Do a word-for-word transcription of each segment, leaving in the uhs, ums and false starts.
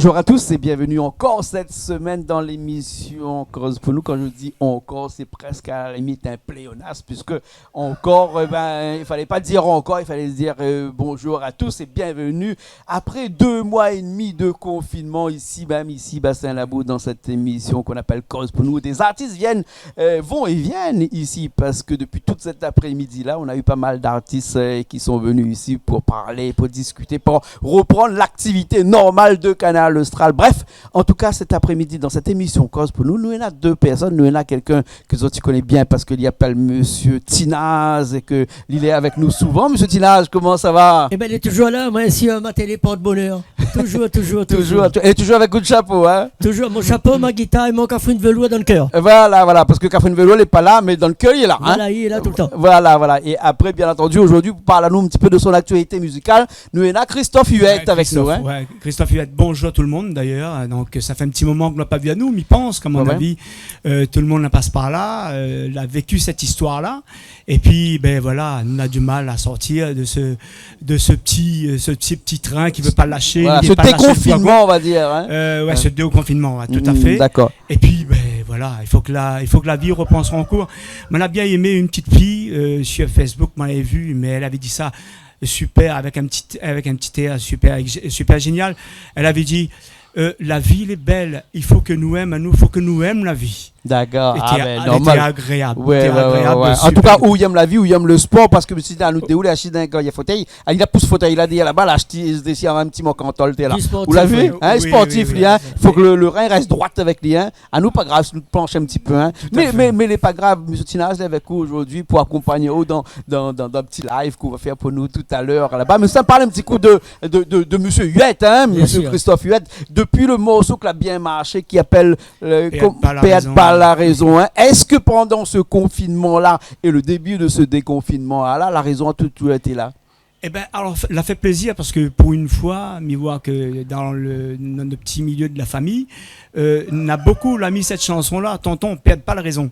Bonjour à tous et bienvenue encore cette semaine dans l'émission Koz pou nou. Kan mi di ankor, sé prèsk a la limit in pléonasm, puisque ankor, eh ben, il fallait pas dire encore, il fallait dire, euh, bonjour à tous et bienvenue. Après deux mois et demi de confinement, ici même, ici, Bassin Labou, dans cette émission qu'on appelle Koz pou nou, des artistes viennent, euh, vont et viennent ici, parce que depuis toute cet après-midi-là, on a eu pas mal d'artistes, euh, qui sont venus ici pour parler, pour discuter, pour reprendre l'activité normale de Kanal Austral. Bref, en tout cas, cet après-midi, dans cette émission Koz pou nou, nou néna dé pèrsone, nou néna kèlkin ke zot i koné bien parske li apèl Monsieur Tinaz é ke li lé avèk nou souvan. Monsieur Tinaz, koman sa va ? Eh ben, li lé toujour la, moin, si, euh, ma télé port bonèr. Toujour, toujour, toujour. Toujour, tou-, é toujour avèk out shapo, hein ? Toujour, mon shapo, ma gitar é mon kafrine velour dan le kèr. Euh, voilà, voilà, parske kafrine velour lé pa la, mé dan le kèr li lé la, hein ? Voilà, li lé la toultan. Voilà, voilà. É apré, bien antandu, zordi, pou parl anou in ti pé de son aktialité mizikal, nou néna Christophe Huet avèk nou, hein ? Ouais, Christophe, ouais. Christophe Huet, bonjour tout le monde d'ailleurs. Donc, ça fait un petit moment qu'on l'a pas vu à nous, mi pans, à mon avis, euh, tout le monde la pass par là, euh, la vécu cette histoire-là. Et puis, ben voilà, nou néna du mal à sortir de ce, de ce petit, euh, ce petit, petit train qui veut pas lâcher, qui veut pas lâcher le wagon. Voilà, ce déconfinement, on va dire, hein. Euh, ouais, ce déconfinement, ouais, tout à fait. Mm, d'accord. Et puis, ben voilà, il faut que la, il faut que la vie reprenne son cours. Moin la bien aimé une petite fille, euh, sur Facebook, moin lavé vu, mais elle avait dit ça, super, avec un petit, avec un petit air super, super génial. Elle avait dit, euh, la vie, elle est belle. Il faut que nou èm, nou, faut que nou èm la vie. D'accord. Ah ben, normal. Et té, té agréab. Ouais, ouais, ouais, ouais. Té agréab, super. An tou ka, ou i èm la vi, ou i èm le spor, parske si dan nou dé ou la, ashté dan in gayar fotèy, ah, li la pous fotèy la dèrièr laba, la ashté, ashté in ti mokan tol té la. Li sportif, oui. Ou la vu, hein, sportif, li, hein. Oui, oui, oui. Fo ke le, le rin i rès droit avèk li, hein. Anou, pa grav, si nou plansh in ti pé, hein. Tout à fait. Mé, mé, mé lé pa grav, Monsieur Tinaz lé avèk ou zordi pou akonpagn aou dan, dan, dan, dan in ti live k'ou va fèr pou nou talèr laba. Mé sa, parl in ti kou de, de, de, de Monsieur Huet, hein, Monsieur Christophe Huet. Bien sûr. Dopi le morso ke la bien marshé, ki apèl, euh, Pèrd pa la rézon, hein. Pèrd pa la rézon, hein. Èske pandan se konfinman-la é le début de se dékonfinman-la, la rézon la toujour été la ? Eh ben, alors, la fé plézir parske pou in foi, mi voi ke dan le, dan le ti milié de la fami, euh, na bonpé la mi sèt shanson-la, Tonton, pèrd pa la rézon.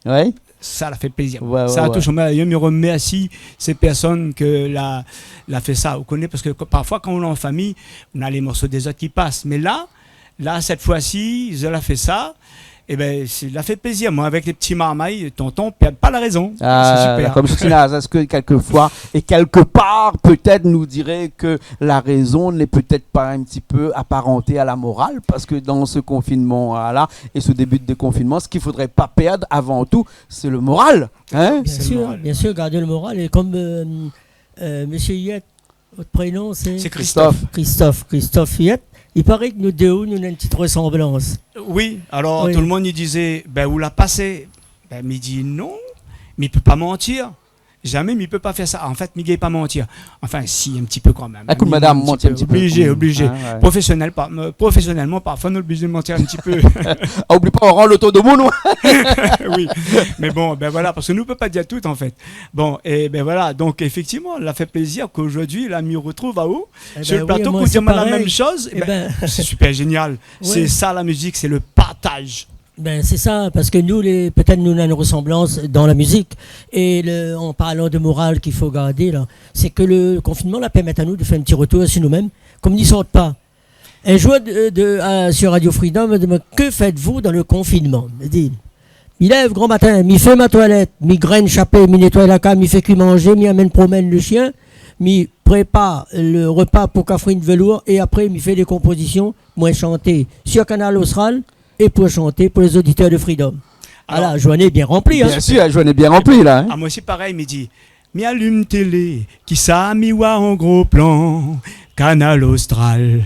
Ouais. Sa la fé plézir. Ouais, ouais, ouais. Sa la toush amoin. É mi remèrsi sé pèrsone ke la, la fé sa. Ou koné, parske parfoi, kan ou lé an fami, ou na lé morso dé zot ki pass. Mé la, la, sèt foi-si, zot la fé sa, eh ben, sé, la fé plézir. Moin, avèk lé ti marmay, Tonton, pèrd pa la rézon. Ah, dakor. Sé super. Monsieur Tinaz, èske kèlkefoi, é kèlke par, pétèt, nou diré ke la rézon lé pétèt pa in ti pé aparanté a la moral, parske dan se konfinman-la é se début de dékonfinman, se k'i fodré pa pèrd avan tou, sé le moral, hein ? Bien sûr, bien sûr, garder le moral. Et comme, euh, euh, Monsieur Huet, votre prénom, c'est ? C'est Christophe. Christophe, Christophe Huet. Il paraît que nous deux, nous avons une petite ressemblance. Oui, alors, tout le monde, il disait, ben, ou la passé. Ben, mi di non, mi pé pa mantir. Jamais mi pé pa fèr sa. En fait, mi gingn pa mantir. Enfin, si, un petit peu quand même. Ékout, madame, manti in ti pé. Obligé, obligé. Ah, ouais. Professionnel, par-, euh, professionnellement, parfois, nou lé oblizé mantir in ti pé. Ah, oubli pa, ou rann loto domoun, ou. Oui. Mais bon, ben voilà, parce que nous, on peut pas dire tout, en fait. Bon, et ben voilà, donc effectivement, la fé plézir k'aujourd'hui, la, mi retrouve aou sur le plateau, k'ou di amoin la mèm shoz. Eh ben oui, moi, c'est pareil. Eh ben, c'est super génial. Ouais. C'est ça, la musique, c'est le partage. Ben, sé sa, parske nou, lé, pétèt nou néna in resanblans dan la mizik. É le, an parlan de moral k'i fo gardé la, sé ke le konfinman la pèrmèt anou de fèr in ti retour si nou mèm, kom ni sort pa. In jour de, de, euh, sur Radio Freedom, on me demande : « Que faites-vous dans le confinement ? » Mi di, mi lèv gran matin, mi fé ma toilèt, mi grène shapé, mi nétoy la kaz, mi fé kui manzé, mi amenn promèn le shien, mi prépar le repa pou kafrine velour é apré mi fé dé konpozision, moin shanté sur Kanal Austral é pou shanté pou lé zoditèr de Freedom. Alor, la journée est bien remplie, hein. Bien sûr, la journée est bien remplie, là, hein. Ah, moin osi, parèy, mi di, mi alim télé, kisa mi voi an gro plan, Kanal Austral.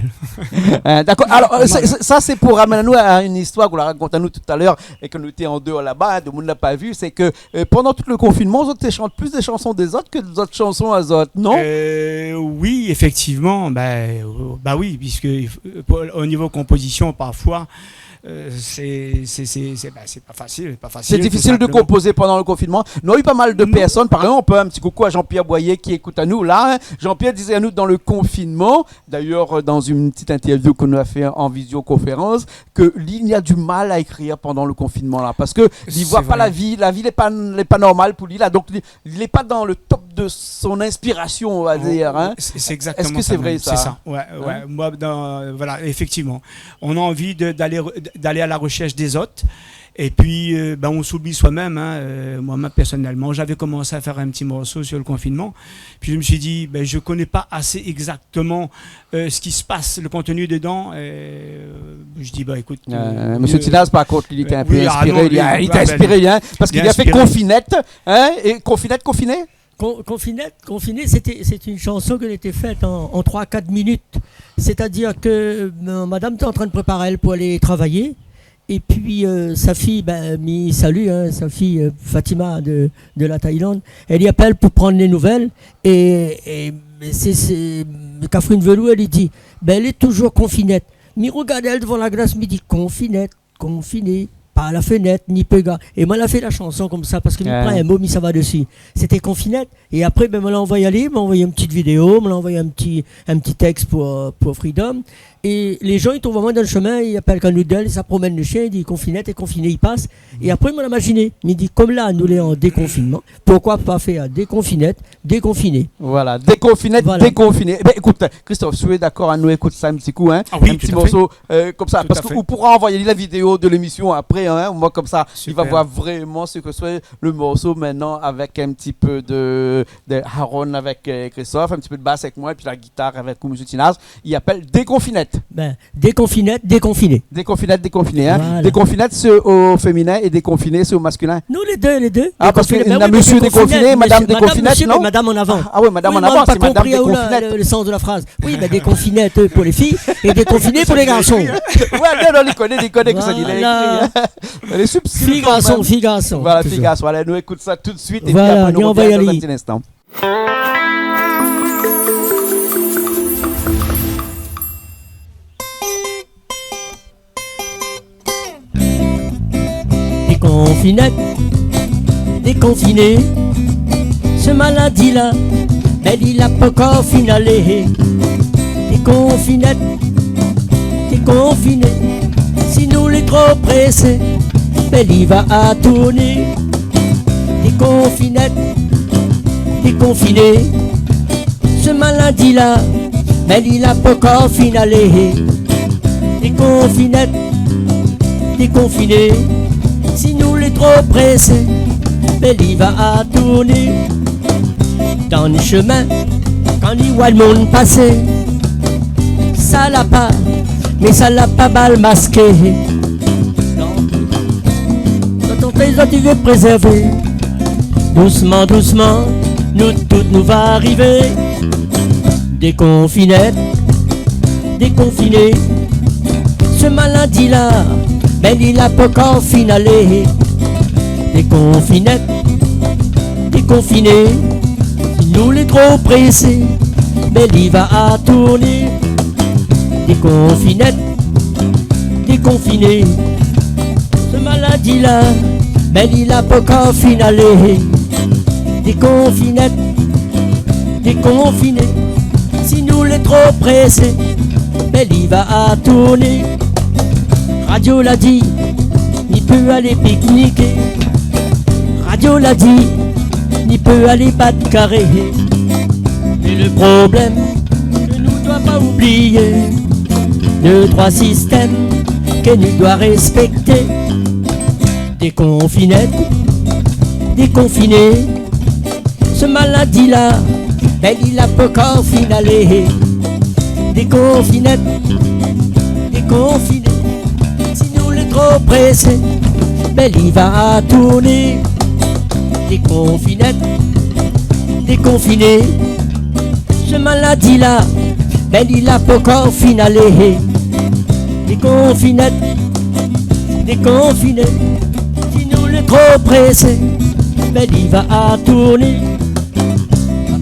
Hein, dakor. Alor, euh, sa, sa, sa, sé pou ramenn anou a in istoir k'ou la rakont anou talèr é ke nou té an déor laba, hein, domoun la pa vu, sé ke, euh, pandan tout le konfinman, zot té shant plis dé shanson dé zot ke dé zot shanson a zot, non ? Euh, oui, effectivement, ben, euh, bah oui, puisque, euh, pour, au niveau composition, parfois, Euh, c'est, c'est, c'est, c'est, bah, c'est pas facile, c'est pas facile, tout simplement. C'est difficile de composer pendant le confinement. Nou la u pa mal de personnes. Par exemple, un petit coucou à Jean-Pierre Boyer qui écoute à nous là, hein. Jean-Pierre disait à nous dans le confinement, d'ailleurs, euh, dans une petite interview que nous a fait en visioconférence, que li, li la du mal à écrire pendant le confinement là, parce que li voi pa la vie, la vie lé pa, lé pa normale pou li la, donc li, il est pas dans le top de son inspiration, on va dire, hein. C'est, c'est exactement ça. Est-ce que c'est vrai, ça ? C'est ça. Ouais, ouais. Moi, dans, euh, voilà, effectivement, on a envie de, d'aller re-, d'aller à la recherche des autres. Et puis, euh, ben, on s'oublie soi-même, hein. Euh, moi-même, personnellement, j'avais commencé à faire un petit morceau sur le confinement. Puis je me suis dit, ben, je connais pas assez exactement, euh, ce qui se passe, le contenu dedans. Et, euh, je dis, bah, écoute, euh, monsieur Tinaz, par contre, il était un peu inspiré, il a, il était inspiré, hein, parce qu'il a fait Confinette. Hein, et Confinette, Confiné ? Con-, Confinette, Confiné, c'était, c'est une chanson qui était faite en, en trois, quatre minutes. C'est-à-dire que, euh, madame était en train de préparer elle pour aller travailler. Et puis, euh, sa fille, ben, mi salu, hein, sa fille, euh, Fatima de, de la Thaïlande, elle y appelle pour prendre les nouvelles. Et, et c'est, c'est Catherine Velou, elle lui dit, ben, elle est toujours Confinette. Mi rogard aèl dovan la glas, mi di, Confinette, confiné, par la fenêtre, ni pé ga. É moin la fé la shanson konmsa, parske mi pran in mo, mi sava desi. Sété Confinette. É apré, bin, moin la anvoy alé, moin la anvoy in ti vidéo, moin la anvoy in ti, in ti tèks pou, pou Freedom. É lé jan i trouv amoin dan le shemin, i apèl Canoudèl, i sa promèn le shien, i di, Confinette é confiné, i pas. É apré, moin la imaziné, mi di, konm la, nou lé an dékonfinman, poukoi pa fé Déconfinette, déconfiné. Voilà, Déconfinette, déconfiné. Ében, ékout, Christophe, si ou lé dakor, anou ékout sa in ti kou, in. Ah oui, tout à fait. In ti morso, euh, konmsa, parske ou poura anvoy la vidéo de l'émission apré, in, omoin konmsa, i va voir vréman sak i lé le morso mintnan avèk in ti pé de, de horn avèk, euh, Christophe, in ti pé de bas avèk moin, épi la gitar avèk ou, Monsieur Tinaz. I apèl Déconfinette. Bin, Déconfinette, déconfiné. Déconfinette, déconfiné, in. Voilà. Déconfinette, sé o féminin é déconfiné, sé o maskilin. Non, lé dé, lé dé. Ah, parske néna Monsieur Déconfiné, Madame Déconfinette, non ? Madame an avan. Ah oui, Madame an avan, sé Madame Déconfinette. Oui, moin la pa konpri le sans de la fraz. Oui, bin, Déconfinette, euh, pou lé fiy é déconfiné pou lé garson. Ouais, non, non, li koné, li koné kosa li la ékri, in. Voilà. Lé subtil kan mèm. Fiy garson, fiy garson, toujour. Voilà, fiy garson. Alé, nou ékout sa tout de suite, épi apré nou rovien dan in ti linstan. Déconfinette, déconfiné, se maladi-la, mé li la pankor fine alé. Déconfinette, déconfiné, si nou lé tro présé, bin li va artourné. Déconfinette, déconfiné, se maladi-la, mé li la pankor fine alé. Déconfinette, déconfiné, si nou lé tro présé, bin li va artourné. Dan le shemin, kan li oi le moun pasé, sa la pa, mé sa la pa mal maské. Kan ou fé zot i vé prézèrvé, dousman, dousman, nou tout nou va arivé. Déconfinette, déconfiné, se maladi-la, bin li la pankor fine alé. Déconfinette, déconfiné, si nou lé tro présé, bin li va artourné. Déconfinette, déconfiné, se maladi-la, bin li la pankor fine alé. Déconfinette, déconfiné, si nou lé tro présé, bin li va artourné. Radio la di, ni pé alé pikniké. Radio la di, ni pé alé bat karé. Mé le problèm ke nou doi pa oublié, dé, troi sistèm ke nou doi réspèkté. Déconfinette, déconfiné, se maladi-la, bin li la pankor fine alé. Déconfinette, déconfiné, si nou lé tro présé, bin li va artourné. Déconfinette, déconfiné, se maladi-la, bin li la pankor fine alé. Déconfinette, déconfiné, si nou lé tro présé, bin li va artourné.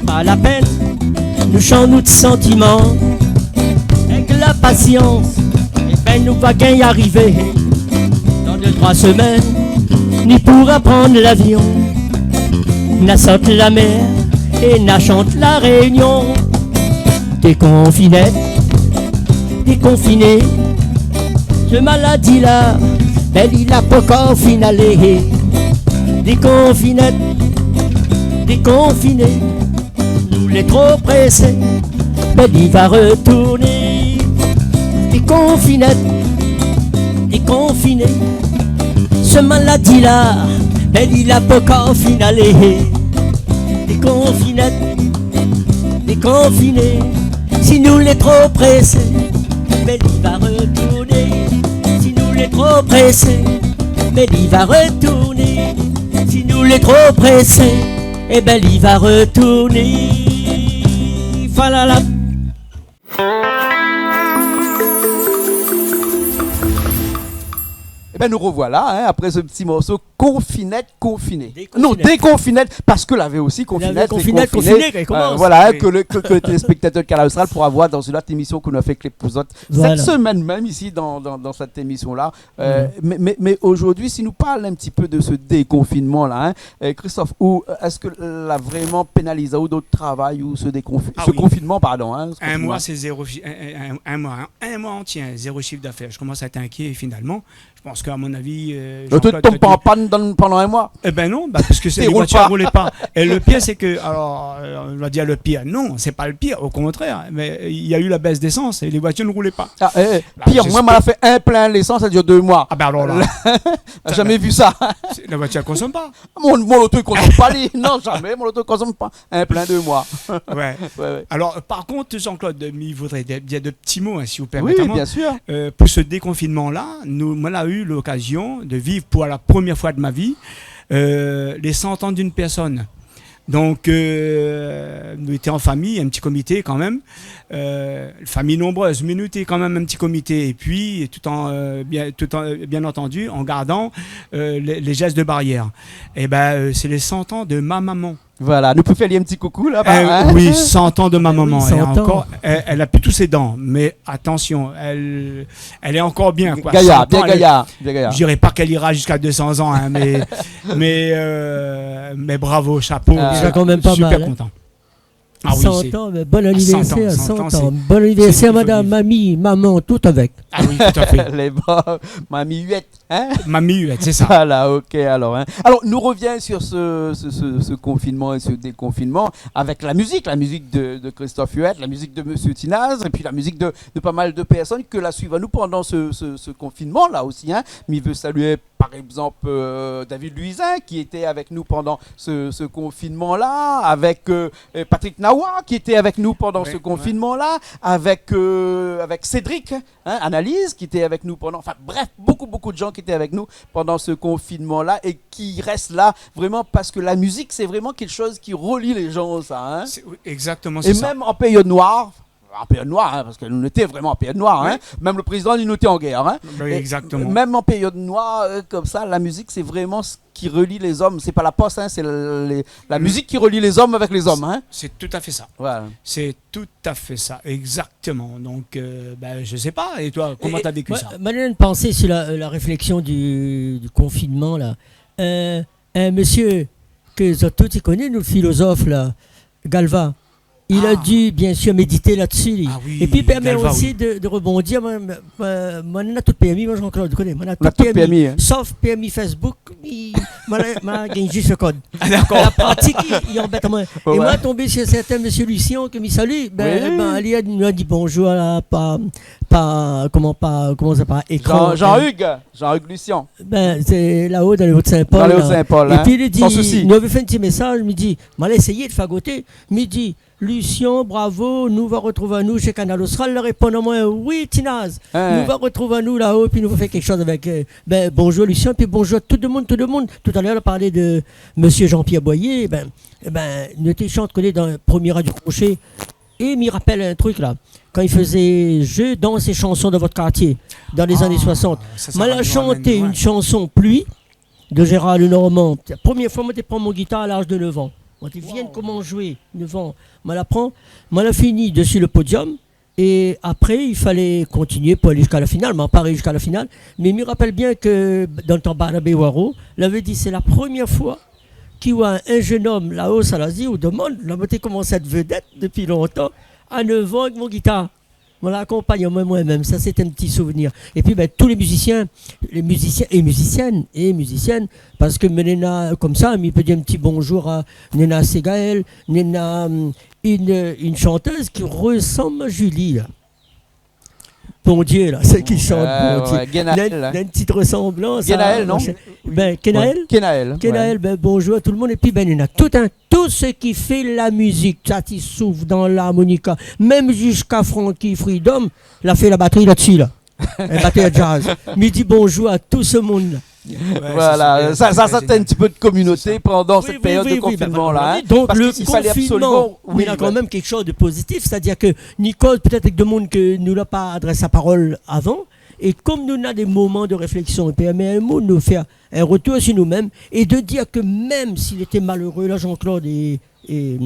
Pa la pèn, nou shanj nout santiman. Èk la pasians, ében nou va gingn arivé. Troi semèn, ni pou aprann lavion. Na sort la mèr é na shant La Rényon. Dékonfinèt, dékonfiné, se maladi-la, bin li la pankor fine alé. Dékonfinèt, dékonfiné, nou lé tro présé, bin li va retourné. Dékonfinèt, dékonfiné, se maladi-la, bin li la pankor fine alé. Dékonfinèt, dékonfiné, si nou lé tro présé, bin li va retourné. Si nou lé tro présé, bin li va retourné. Si nou lé tro présé, é bin li va retourné. Falala. Ébin, nou revoilà, in, apré se ti morso Konfinèt, konfiné. Dékonfinèt. Non, Dékonfinèt, parske lavé osi konfinèt, konfiné, konfiné, konfiné, voilà, in, ke le, ke, ke le téléspèktatèr de Kanal Austral poura voir dan in ot émision ke nou la fé èk lé pouzot. Voilà. Sèt semèn mèm isi dan, dan, dan sèt émision-la. Euh, mé, mé, mé zordi, si nou parl in ti pé de se dékonfinman-la, in, euh, Christophe, ou, euh, èske la vréman pénaliz aou dan out travay ou se dékonfi-, se konfinman, pardon, in, se konfinman ? Ah oui. In moi, sé zéro chi-, in, in, in, in moi, in, in moi antié, zéro chiffre d'affaires. Je commence à être inquiet, finalement. Je pense qu'à mon avis, euh, Jean-Claude, t'as dû... Ou té tonm pa an pann dan, pandan in moi ? Eh ben non, bah, parce que c'est, les voitures roulaient pas. Té roul pa. Et le pire, c'est que, alors, euh, on va dire le pire. Non, c'est pas le pire, au contraire. Mais il y a eu la baisse d'essence et les voitures ne roulaient pas. Ah, eh, eh, pir, moin, ma la fé in plin lésans, sa la dir dé moi. Ah ben alors là. Jamais vu ça. C'est, la voiture, elle consomme pas. Mon, mon loto i konsom pa, li. Non, zamé, mon loto i konsom pa. In plin dé moi. Ouais. Ouais, ouais. Alors, par contre, Jean-Claude, mi voudré di-, dir dé ti mo, in, si ou pèrmèt amoin. Oui, bien sûr. Euh, pou se dékonfinman-la, nou, moin la u lokazion de viv pou la promièr foi de ma vi, euh, lé san an d'in pèrsone. Donk, euh, nou lété an famiy, in ti komité kan mèm. Euh, famiy nonbrèz, mé nou lété kan mèm in ti komité. É pi, tout an, euh, bien, tout an, euh, bien antandi, an gardan, euh, lé, lé jès de barièr. Ébin, euh, sé lé san an de ma momon. Voilà, nou pé fé ali in ti koukou laba, in ? Euh, oui, san an de ma momon. Ah oui, san an. Et encore, elle, elle a plus tous ses dents, mais attention, elle, elle est encore bien, quoi. Gayar, bien gayar, bien gayar. Cent ans, elle, je dirais pas qu'elle ira jusqu'à deux cents ans, hein, mais, mais, euh, mais bravo, chapeau. Ah. Déjà quand même pas mal, hein. Je suis super content. Ah oui, san an, mé bon anivèrsèr, san an, san an. Bon anivèrsèr, madam, mami, momon, tout avèk. Ah oui, tout à fait. Lé bon, mami Huet. Hein ? Mami Huet, sé sa. Voilà, ok, alors, hein. Alors, nou revien sur se, se, se, se konfinman é se dékonfinman avèk la mizik, la mizik de, de Christophe Huet, la mizik de Monsieur Tinaz, épi la mizik de, de pa mal de pèrsone ke la suiv anou pandan se, se, se konfinman-la osi, hein. Mi vé salué, par égzanp, euh, David Louisin, ki lété avèk nou pandan se, se konfinman-la, avèk, euh, euh, Patrick Nawa, ki lété avèk nou pandan se konfinman-la, avèk, euh, avèk Cédric, hein, Analyse, ki lété avèk nou pandan, enfin, bref, beaucoup, beaucoup de gens qui étaient avec nous pendant ce confinement-là et qui restent là vraiment parce que la musique, c'est vraiment quelque chose qui relie les gens, ça, hein. C'est, oui, exactement, c'est ça. Et même en période noire, en période noire, hein, parce que nou lété vraiment en période noire, hein, même le président, li nou té an guèr, hein. Oui, exactement. Et même en période noire, euh, comme ça, la musique, c'est vraiment ce qui relie les hommes. C'est pas la poste, hein, c'est le, les, la musique qui relie les hommes avec les hommes, hein. C'est, c'est tout à fait ça. Voilà. C'est tout à fait ça, exactement. Donc, euh, ben, je sais pas. Et toi, comment t'as vécu ça ? É, é, moin, moin néna in pansé sur la, euh, la réflexion du, du confinement, là. Euh, un monsieur ke zot tout i koné, nou, le philosophe, là, Galva. Il a dû, bien sûr, méditer là-dessus, lui. Ah oui, Galva, oui. Et puis, permet aussi de, de rebondir. Moin, moin, moin, moin néna tout pèrmi, moin, Jean-Claude, ou koné, moin néna tout pèrmi. Ou néna tout pèrmi, hein. Sauf pèrmi Facebook, mi, moin la, moin la gingn zis le code. Ah, d'accord. La pratik, li, li anbèt amoin. Ouais. É moin, tonbé sur sèrtin monsieur Lucien, ke mi salu, ben, ben, li la di, li la di bonjour à la, pa, pa, koman, pa, koman sa, pa ékran, Jean, hein. Jean-Hugues, Jean-Hugues Lucien. Ben, sé la-o dan lé O de Saint-Paul, la. Dan lé O de Saint-Paul, hein. San sousi. É pi, li di, nou la fé in ti mésaz, mi di, moin la éséyé de fagoté, mi di, Lucien, bravo, nou va retrouv anou shé Kanal Austral. La réponn amoin, oui, Tinaz, nou va retrouv anou la-o, pi nou va fé kékshoz avèk, euh, ben, bonjour Lucien, pi bonjour tout le monde, tout le monde. Tout à l'heure, on a parlé de monsieur Jean-Pierre Boyer, ben, eh ben, nou té shant koté dan le premier Radio Crochet. É mi rapèl in trik la, kan li fézé jeu, danse et chanson dans votre quartier, dans les années soixante. Ah, sa, sa va nou ramèn loin. Moin la shanté in shanson Pluie, de Gérard Lenormand. Premièr foi moin té pran mon gitar à l'âge de neuf ans. Moin té vien komansé zoué, neuf ans. Moin la pran, moin la fini dessus le podium. É apré, i falé kontinié pou alé ziska la final, mé la pa arivé ziska la final. Mé mi rapèl bien ke dan le tan Barnabé Waro lavé di, sé la promièr foi ki oi in jenn om laó Salazie, ou domann, la moin té komans èt vedèt dopi lontan, a nèv an avèk mon gitar. Moin la akonpagn amoin, moin mèm. Sa, sé in ti souvnir. Épi, bin, tout lé mizisien, lé mizisien é mizisièn, é mizisièn, parske mi néna, konmsa, mi pé dir in ti bonjour a Néna Ségaël, néna, hum, in, in shantèz ki resanm a Julie, la. Bondié, la, sèl ki shant Bondié. Ouais, Guénaël, néna, hein. Néna in ti resanblans, Guénaël, non ? Bin, Kenaël ? Ouais, Kenaël, ouais. Kenaël, bin, bonjour a tout le moun. Épi, bin, néna tout, in, tout sak i fé la mizik, sa ki souf dan larmonika, mèm ziska Francky Freedom, la fé la batri la dsi, la. In batèr jazz. Mi di bonjour a tout se moun-la. Ouais, voilà, sé super, sa, sa, sé super génial. Sé in ti pé de kominoté pandan sèt périod de konfinman-la, in. Oui, oui, oui, bin voilà. Donk, parske le konfinman, i falé absoliman, oui, néna kan mèm kékshoz de pozitif, sétadir ke ni koz pétèt avèk de moun ke nou la pa adrès la parol avan, é konm nou néna dé moman de réfléksion, i pèrmé anou de fé in retour si nou mèm é de dir ke mèm si lété maléré, la, Jean-Claude é, é,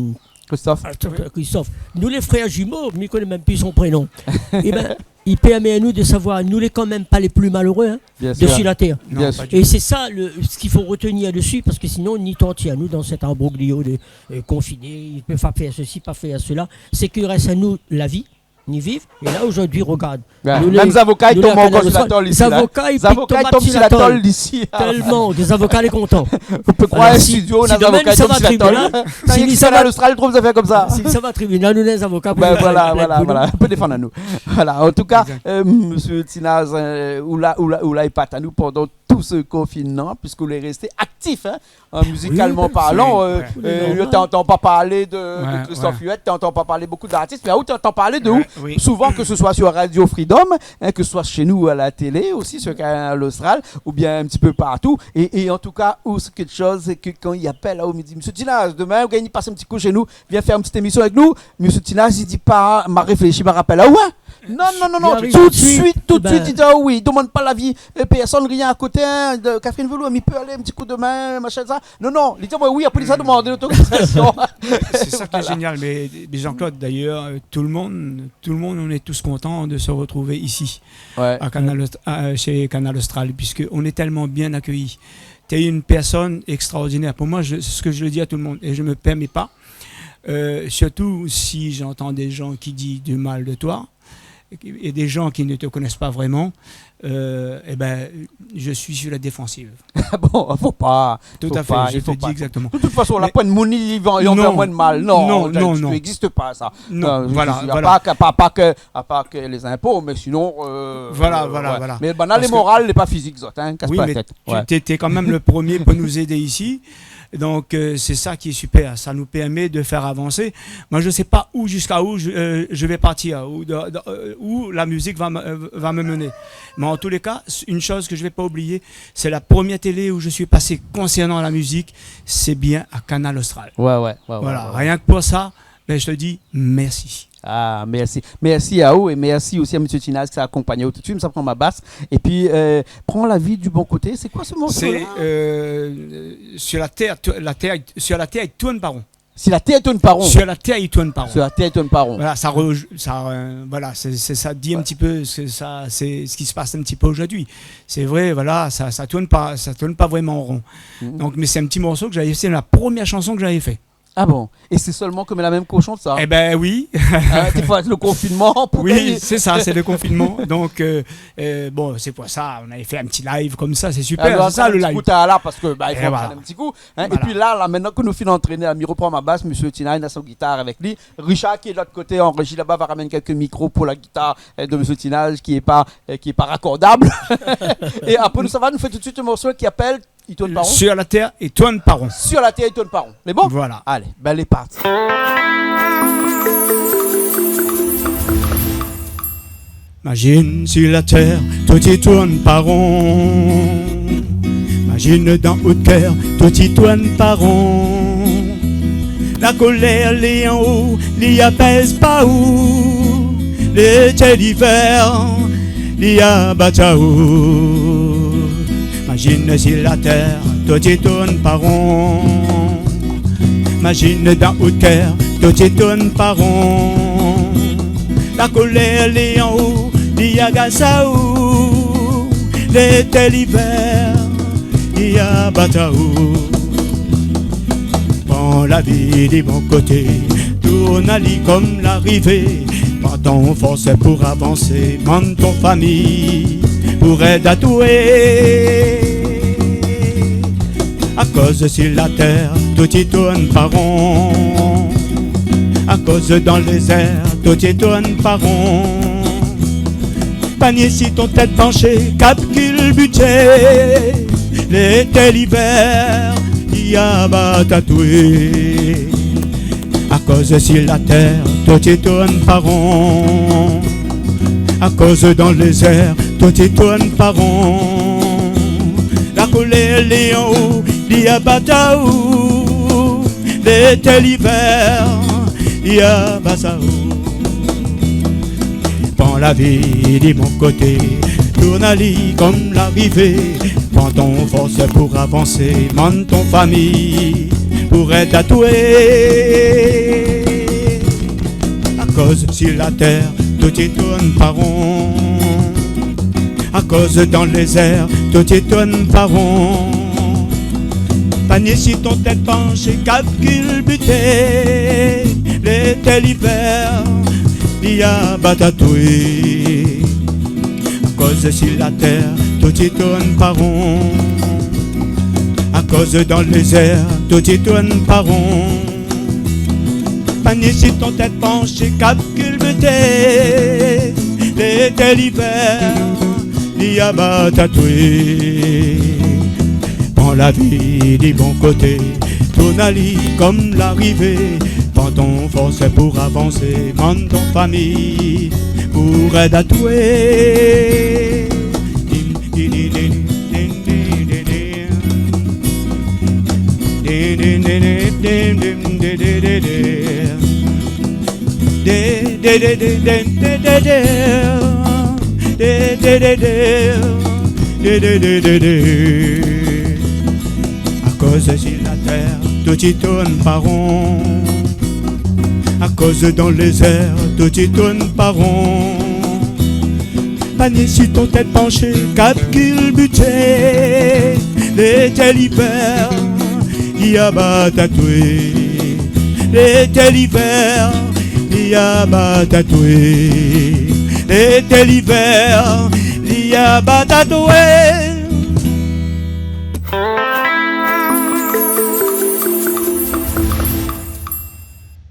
Christophe. Ah, Christophe. Nou lé frèr zimo, mi koné mèm pi son prénon. É bin, i pèrmé anou de savoir, nou lé kan mèm pa lé pli maléré, in, de si la tèr. Bien sûr. Non, pa du tout. É sé sa le, sak i fo retenir dsi, parske sinon, ni tanti anou dan sèt inbroglio de, euh, konfiné, i pé pa fèr sesi, pa fèr sela. Sé ke i rès anou la vi, ni viv. É la, zordi, regard. Ouais, nou, mèm lé, zavoka i tonm ankor si la tol isi, la. Zavoka i pik tomat si la tol isi. Tèlman, lé zavoka lé kontan. Ou pé kroir, si, si domin i sava tribinal, si i sava tribinal, nou néna zavoka pou zot. Bin voilà, voilà, voilà. Pé défann anou. Voilà, an tou ka, euh, mésyé Ti Naz, euh, ou la, ou la, ou la épat anou pandan tout se konfinman, piske ou lé resté aktif, in, euh, mizikalman parlan, euh, euh, ou té antann pa parl de, de Christophe Huet, ou té antann pa parl bonpé d'artis, mé ou té antann parl de ou, souvan, ke se soi sur Radio Freedom, in, ke se soi shé nou a la télé osi, sur Kanal Austral, oubien in ti pé partou. É, é an tou ka, ou sé kékshoz, sé ke kan i apèl aou, i di, mésyé Ti Naz, domin, ou gingn pas in ti kou shé nou, vien fé in ti émision avèk nou. Mésyé Ti Naz i di pa, ma réfléshi, ma rapèl aou, in. Non, non, non, non, tout de suite, tout de suite, i di, ah oui, domann pa lavi, euh, pèrsone, rien a koté, in, de Catherine Velour, mi pé alé in ti kou domin, machin, sa. Non, non, li di, ah oui, apré, li sa domann lotorizasion. C'est ça qui est génial, mais, mais Jean-Claude, d'ailleurs, euh, tout le monde, tout le monde, on est tous contents de se retrouver ici, à Canal Aust-, à, chez Canal Austral, puisque on est tellement bien accueillis. T'es une personne extraordinaire. Pour moi, je, c'est ce que je le dis à tout le monde, et je me permets pas, euh, surtout si j'entends des gens qui disent du mal de toi, et des gens qui ne te connaissent pas vraiment, euh, eh ben, je suis sur la défensive. Ah bon, fo pa, fo pa, i fo pa. Tout à fait, je te dis exactement. De toute façon, la poin moun i vé, i anvoy amoin de mal. Non, non, non, non. Sa i égzis pa, sa. Non, voilà, voilà. A par ke, a par ke, a par ke lé zinpo, mé sinon, euh, voilà, voilà. Mé banna lé moral, lé pa fizik, zot, in, kas pa la tèt. Oui, mais tu, t'es, t'es quand même le premier pour nous aider ici. Donc, euh, c'est ça qui est super. Ça nous permet de faire avancer. Moi, je sais pas où, jusqu'à où je, euh, je vais partir, où, de, de, euh, où la musique va me, euh, va me mener. Mais en tous les cas, une chose que je vais pas oublier, c'est la première télé où je suis passé concernant la musique, c'est bien à Canal Austral. Ouais, ouais, ouais. Voilà, ouais, ouais. Rien que pour ça, ben, je te dis merci. Ah, mèrsi. Mèrsi aou é mèrsi osi a mésyé Ti Naz ki sa akonpagn aou tout de suite. Mi sa pran ma bas. Épi, euh, pran la vi du bon koté. Sé koi se morso-la ? C'est, euh, sur la terre, to-, la terre, sur la terre, il tourne pas rond. Si la tèr i tourn pa ron. Sur la terre, il tourne pas rond. Sur la terre, il tourne pas rond. Voilà, ça re-, ça, euh, voilà, c'est, c'est, ça dit un petit peu ce que ça, c'est ce qui se passe un petit peu aujourd'hui. C'est vrai, voilà, ça, ça tourne pas, ça tourne pas vraiment rond. Mhm. Donc, mais c'est un petit morceau que j'avais, c'est la première chanson que j'avais fait. Ah bon ? É sé sèlman ke la mèm koshon sa ? Eh ben oui. Hein, il faut le confinement pour gagner. Oui, c'est ça, c'est le confinement. Donc, euh, euh, bon, c'est pour ça, on avait fait un petit live comme ça, c'est super, c'est ça le live. Alor, nou sa fé in ti kou la, parske, bah, il faut prendre un petit coup, hein. Et voilà. Et puis là, là, maintenant que nou fine antréné, mi repran ma bas, mésyé Ti Naz néna son gitar avèk li. Richard, qui est de l'autre côté, en régie là-bas, va ramener quelques micros pour la guitare, euh, de mésyé Ti Naz, qui est pas, euh, qui est pas raccordable. Et après, nou sava, nou fé tout de suite un morceau qui s'appelle I tourn pa ron. Sur la terre, i tourn pa ron. Sur la terre, i tourn pa ron. Lé bon ? Voilà. Alé, bin, lé parti. Imagine sur la terre, tout i tourn pa ron. Imagine dans out kèr, tout i tourn pa ron. La kolèr, li an-o, li apèz pa ou. Lété, livèr, li abat aou. Imagine sur la terre, tout i tourn pa ron. Imagine dans out kèr, tout i tourn pa ron. La kolèr lé anlèr, li agash aou. Lété, livèr, li abat aou. Pran la vi di bon koté, tourn ali konm larivé. Pran ton fors pou avansé, mann ton fami pou èd atoué. Akoz si la tèr, tout i tourn pa ron. Akoz dan lézèr, tout i tourn pa ron. Panié si ton tèt panshé, kap kilbité. Lété, livèr, li abat atoué. Akoz si la tèr, tout i tourn pa ron. Akoz dan lézèr, tout i tourn pa ron. La kolèr lé anlèr, li abat aou. Lété, livèr, li abat aou. Pran la vi di bon koté, tourn ali konm larivé. Pran ton fors pou avansé, mann ton fami pou èd atoué. Akoz si la tèr, tout i tourn pa ron. Akoz dan lézèr, tout i tourn pa ron. Panié si ton tèt panshé, kap kilbité. Lété, livèr, li abat atoué. Akoz si la tèr, tout i tourn pa ron. Akoz dan lézèr, tout i tourn pa ron. Panié si ton tèt panshé, kap kilbité. Lété, livèr, li abat atoué. Pran la vi di bon koté, tourn ali konm larivé. Pran ton fors pou avansé, mann ton fami pou èd atoué. Dim, di, di, di, di, di, di, di, di. Di, di, di, di, di, di, di, di, di, di. Dé, dé, dé, dé. Dé, dé, dé, dé. Akoz si la tèr, tout i tourn pa ron. Akoz dan lézèr, tout i tourn pa ron. Panié si ton tèt panshé, kap kilbité. Lété, livèr, li abat atoué. Lété, livèr, li abat atoué. Lété, livèr, li abat atoué.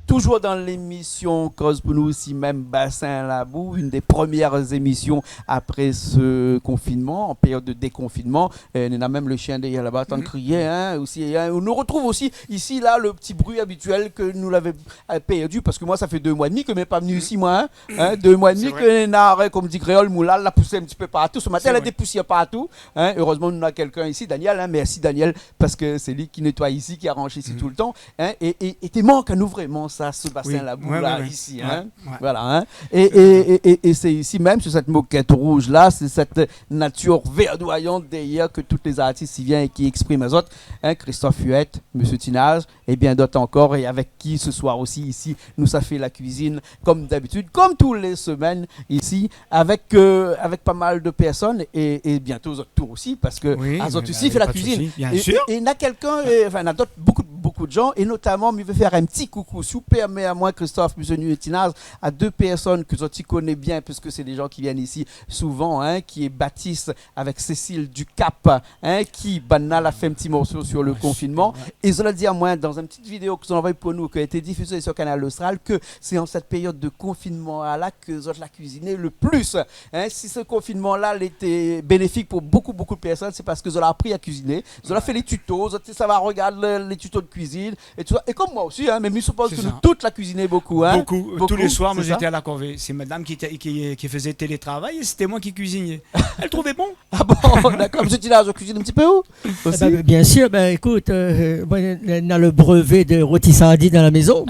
Toujours dans l'émission Koz pou nou, isi mèm Bassin Labou, une des premières émissions après ce confinement, en période de déconfinement. Euh, néna mèm le shien dèrièr laba, antrinn krié, hein, osi, hein. On nous retrouve aussi ici, là, le petit bruit habituel que nous l'avait, euh, perdu, parce que moi, ça fait deux mois et demi ke mi lé pa vni isi, moin, hein. Hein, deux mois et demi ke néna, kom di kréol, moulal la pousé in ti pé partou. Ce matin, la dépoussièr partou, hein. Heureusement, nou néna quelqu'un ici, Daniel, hein. Merci, Daniel, parce que c'est lui qui nettoie ici, qui arrange ici tout le temps, hein. Et, et, et té mank anou vréman sa, ce Bassin Labou la, isi, hein. Voilà, hein. Et, et, et, et, et c'est ici même, sur cette moquette rouge là, c'est cette nature verdoyante derrière que tous les artistes y viennent et qui expriment azot, hein, Christophe Huet, Monsieur Tinaz, et bien d'autres encore, et avec qui ce soir aussi ici, nou sa fé la cuisine, comme d'habitude, comme tous les semaines ici, avec, euh, avec pas mal de personnes, et, et bientôt zot tour aussi, parce que azot osi i fé la cuisine. Oui, mé pa de souci, bien sûr. Et, et néna quelqu'un, euh, enfin, néna d'autres, beaucoup, beaucoup de gens, et notamment, mi vé fé in ti coucou, si ou pèrmé amoin, Christophe, Monsieur Tinaz, à deux personnes ke zot i koné bien, puisque c'est des gens qui viennent ici souvent, hein, qui est Baptiste avec Cécile Ducap, hein, ki, banna la fé in ti morso sur le confinement. Ah, super, ouais. É zot la di amoin, dans une petite vidéo ke zot la anvoyé pou nou, ki a été diffusée sur Kanal Austral, ke sé an cette période de confinement la ke zot la kuiziné le plus. Hein, si ce confinement-là, il était bénéfique pour beaucoup, beaucoup de personnes, c'est parce que zot la appris à cuisiner. Zot la fé les tutos, zot té sava regard le, les tutos de cuisine et tout ça. Et comme moi aussi, hein, mais je suppose que nous toutes la cuisiné beaucoup, hein. Beaucoup. Tous les soirs, moi, j'étais à la corvée. C'est madame qui était, qui, qui faisait télétravail et c'était moi qui cuisinais. Elle trouvait bon. Ah bon, d'accord. Monsieur Tinaz, zot i kuizine in ti pé, ou ? Eh ben, bien sûr, ben, écoute, euh, moin, néna le brevet de roti sardine à la maison.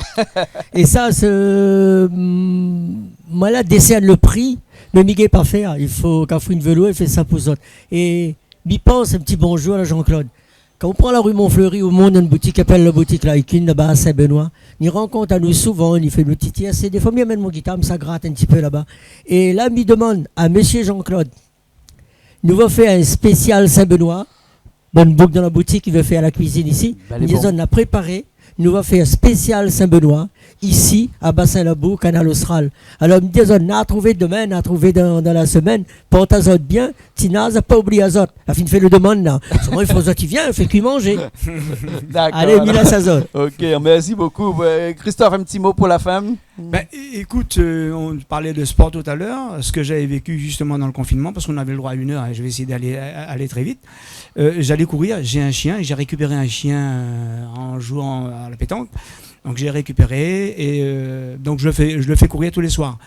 Et ça, c'est, hum, moin la désèrn le pri, mé mi gingn pa fé. I fo Kafrine Velour i fé sa pou zot. É mi pans in ti bonjour à Jean-Claude. Kan ou pran la ru Montfleury, ou mont dann boutik i apèl la boutik Laikin, laba Sin-Benoi, li rann kont anou souvan, li fé nout ti tièrs. Défoi mi amenn mon gitar, mi sa grat in ti pé laba. É la mi domann a mésyé Jean-Claude, nou va fé in spésial Sin-Benoi. Bann boug dan la boutik i vé fé la kuizine isi. Bèl é bon. Li di zot, nou la préparé, nou va fé in spésial Sin-Benoi isi a Bassin Labou, Kanal Austral. Alor mi di zot, nou artrouv domin, nou artrouv dan, dan la semèn. Port azot bien, Ti Naz la pa oubli azot. La fine fé le domann la. Solman i fo zot i vien, fé kui manzé. Dakor. Alé, mi lès azot. OK, mèrsi bokou. Christophe, in ti mo pou la fin. Ben, é-, écoute, euh, on parlait de sport tout à l'heure. Ce que j'avais vécu justement dans le confinement, parce qu'on avait le droit à une heure, hein, je vais essayer d'aller, aller très vite. Euh, j'allais courir, j'ai un chien, j'ai récupéré un chien, euh, en jouant à la pétanque. Donc j'ai récupéré et, euh, donc je le fais, je le fais courir tous les soirs.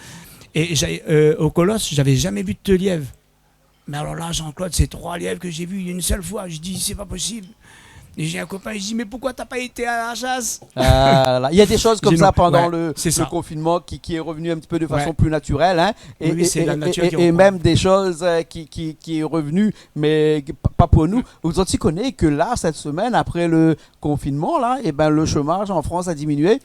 Et j'ai, euh, au Colosse, j'avais jamais vu de lièvre. Mais alors là, Jean-Claude, c'est trois lièvres que j'ai vus une seule fois. Je dis, c'est pas possible. Et j'ai un copain, je dis, mais pourquoi t'as pas été à la chasse ? Ah là là. Il y a des choses comme ça pendant le, le confinement qui, qui est revenu un petit peu de façon plus naturelle, hein. Oui, c'est la nature qui reprend. Et, et même des choses, euh, qui, qui, qui est revenu, mais pas, pas pour nous. Vous en connaissez que là, cette semaine, après le confinement, là, eh ben, le chômage en France a diminué.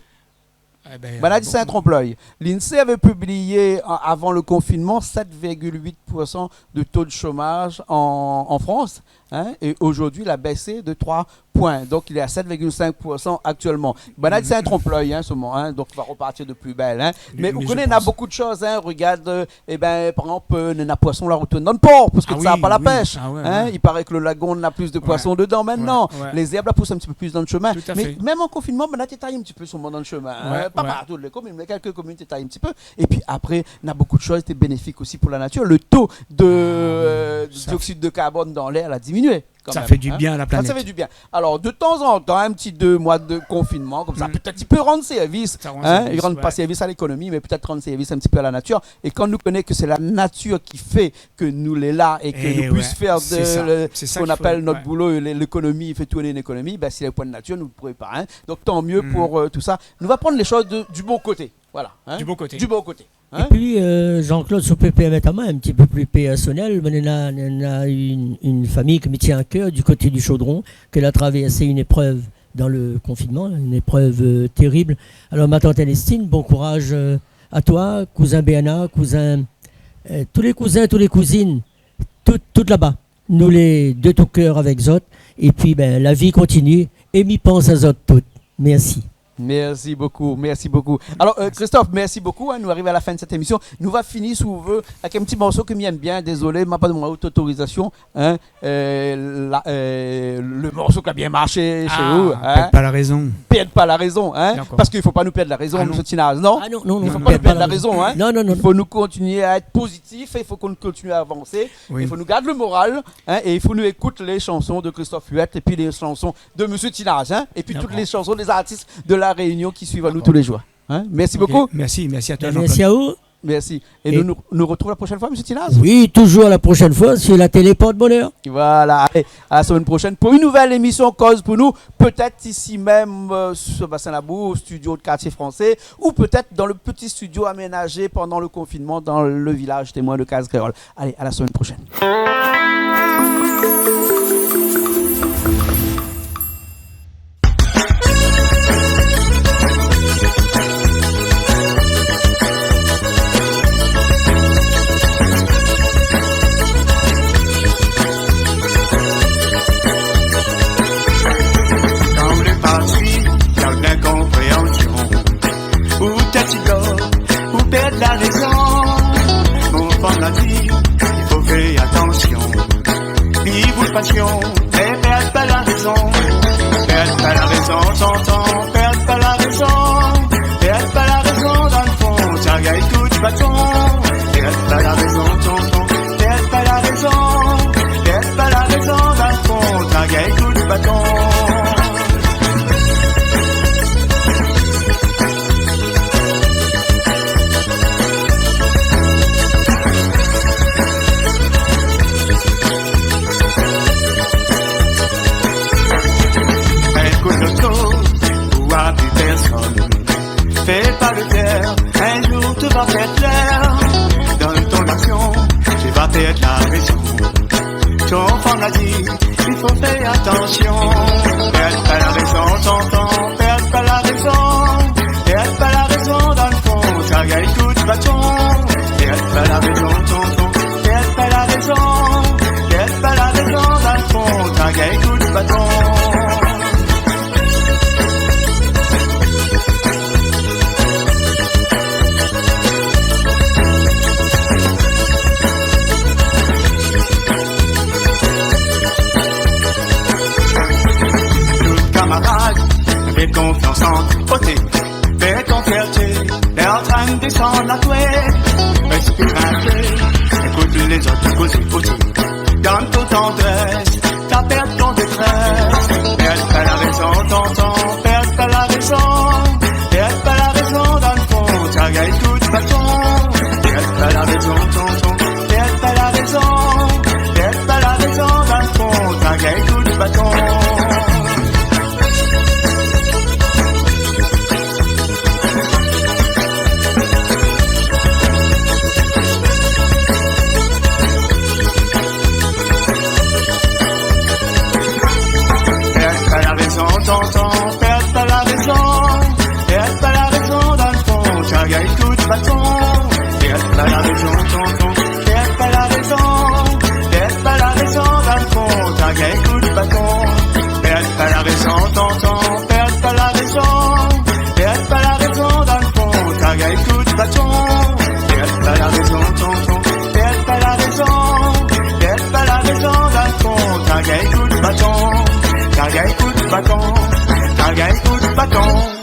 Eh ben, banna di sé in tronp-lèy. L'INSEE avait publié, a-, avant le confinement, sept virgule huit pour cent de taux de chômage en, en France, hein, et aujourd'hui, il a baissé de trois points. Donc, il est à sept virgule cinq pour cent actuellement. Banna di sé in tronp-lèy, hein, solman, hein, donc on va repartir de plus belle, hein. Mais, mais vous connaissez, il y a beaucoup de choses, hein, regarde, euh, Eh ben, par exemple, euh, néna poisson la retourn dann por, parske sa pa la pèsh, hein. Ah oui, oui. Ah ouais, ouais. Il paraît que le lagon néna plus de poissons dedans maintenant. Ouais, ouais. Les herbes la pous in ti pé plus dann shomin. Tout à fait. Mais même en confinement, banna té tay in ti pé solman dann shomin, hein. Ouais, ouais. Pas partout, les communes, mais quelques communes té tay in ti pé. Et puis après, néna beaucoup de choses étaient bénéfiques aussi pour la nature. Le taux de, euh, de dioxyde de carbone dans l'air la diminué. Sa fé du bien a la planèt. Sa fé du bien. Alors, de temps en temps, un petit deux mois de confinement, comme ça, peut-être il peut rendre service, hein, il rend pas service à l'économie, mais peut-être rendre service un petit peu à la nature. Et quand nous connaissons que c'est la nature qui fait que nous lé la et que nous pous fèr de, le, ce qu'on appelle notre boulot, l'é-, l'économie, i fé tourn l'ékonomi, ben, si lé poin natir, nou pouré pa, hein. Donc, tant mieux pour, euh, tout ça. Nou va pran les choses de, du bon côté. Voilà, hein. Du bon côté. Du bon côté. Hein ? Et puis, euh, Jean-Claude, si ou pé pèrmèt amoin, in ti pé pli pèrsonèl, moin néna, néna une, une famille ke mi tien à cœur du côté du Chaudron, ke la travèrsé une épreuve dans le confinement, une épreuve, euh, terrible. Alors, ma tante Ernestine, bon courage, euh, à toi, cousin Bernard, cousin, euh, tous les cousins, tous les cousines, tout, tout laba. Nou lé de tout cœur avèk zot. Et puis, ben, la vie continue. É mi pans azot tout. Merci. Merci beaucoup, merci beaucoup. Alors, euh, Christophe, merci beaucoup, hein, nou ariv à la fin de cette émission. Nou va fini, si ou vé, avèk in ti morso ke mi èm bien. Désolé, ma pa domann aou otorizasion, hein. Euh, la, euh, le morso ki la bien marché shé ou, hein. Pèrd pa la rézon. Pèrd pa la rézon, hein. D'accord. Parske i fo pa nou pèrd la rézon, mésyé Ti Naz, non ? Ah non, non, non, i fo pa nou pèrd la rézon, hein. Non, non, non. I fo nou kontinié à être positif, i fo nou kontinié à avancer, i fo nou gard le moral, hein, é i fo nou ékout les chansons de Christophe Huet et puis les chansons de mésyé Ti Naz, hein, et puis toutes les chansons des artistes de La Réunion qui suivent à nous tous les jours. Hein. Merci beaucoup. Merci, merci à toi, Jean-Claude. Merci à vous. Merci. Et nous, nous, nous retrouvons la prochaine fois, mésyé Ti Naz ? Oui, toujours la prochaine fois sur la télé Porte Bonheur. Voilà, allez, à la semaine prochaine pour une nouvelle émission Koz pou nou, peut-être ici même, euh, sur Bassin Labou, au studio de Quartier Français, ou peut-être dans le petit studio aménagé pendant le confinement dans le village témoin de Case Créole. Allez, à la semaine prochaine. Kan ou lé parti, gard l'inkonpréansion. Ou tèt i dor, ou pèrd la rézon. Mon fanm la di, i fo fé atansion. Viv out pasion, mé pèrd pa la rézon. Pèrd pa la rézon, tonton, pèrd pa la rézon. Pèrd pa la rézon, dan le fon, sa gingn kout baton. Pèrd pa la rézon, tonton, pèrd pa la rézon. Pèrd pa la rézon, dan le fon, sa gingn kout baton. Ékout loto, ou api pèrsone. Fé pa le kèr, in zour tout va fé klèr. Dan ton aksion, ou va pèrd la rézon. Son fanm la di, i fo fé atansion. Pèrd pa la rézon, tonton, pèrd pa la rézon. Pèrd pa la rézon, dan lo fon, sa gingn kout baton. Pèrd pa la rézon, tonton, pèrd pa la rézon. Pèrd pa la rézon, dan lo fon, sa gingn kout baton. Tout kamarad, fé konfians an oté. Fé ton fierté, lé antrin désann la twèt. Respir in pé, ékout lézot kozé oté. Dann ton tandrès, ta pèrd ton détrès. Pèrd pa la rézon, tonton, pèrd pa la rézon. Pèrd pa la rézon, dan lo fon, sa gingn kout baton. Pèrd pa la rézon, tonton, pèrd pa la rézon. Pèrd pa la rézon, dan lo fon, sa gingn kout baton. Pèrd pa la rézon, tonton, pèrd pa la rézon. Pèrd pa la rézon, dan lo fon, sa gingn kout baton. Pèrd pa la rézon, tonton, pèrd pa la rézon. Pèrd pa la rézon, dan lo fon, sa gingn kout baton. Pèrd pa la rézon, tonton, pèrd pa la rézon. Pèrd pa la rézon, dan lo fon, sa gingn kout baton. Pèrd pa la rézon, tonton, pèrd pa la rézon. Pèrd pa la rézon, dan lo fon, sa gingn kout baton. Sa gingn kout baton, sa gingn kout baton.